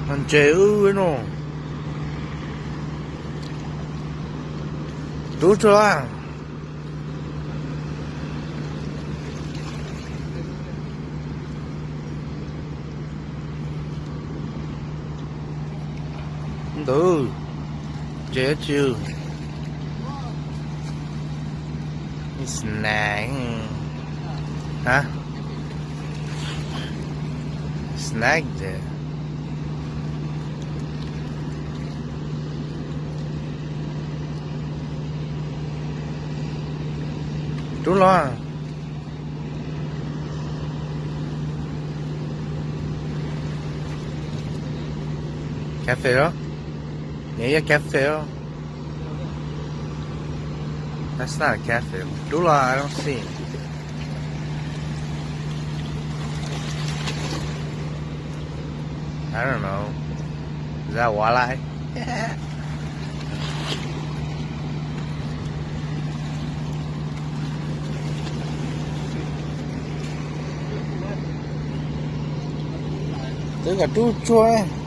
Ntses wb no. Tub tsuag. Ntawd, ces tsis snack, hả? Snack de. Rub los. Cafe los? Nws yog cafe los? That's not a cafe. Rub los, I don't see. I don't know. Is that walleye? Twb kom rub tsuag.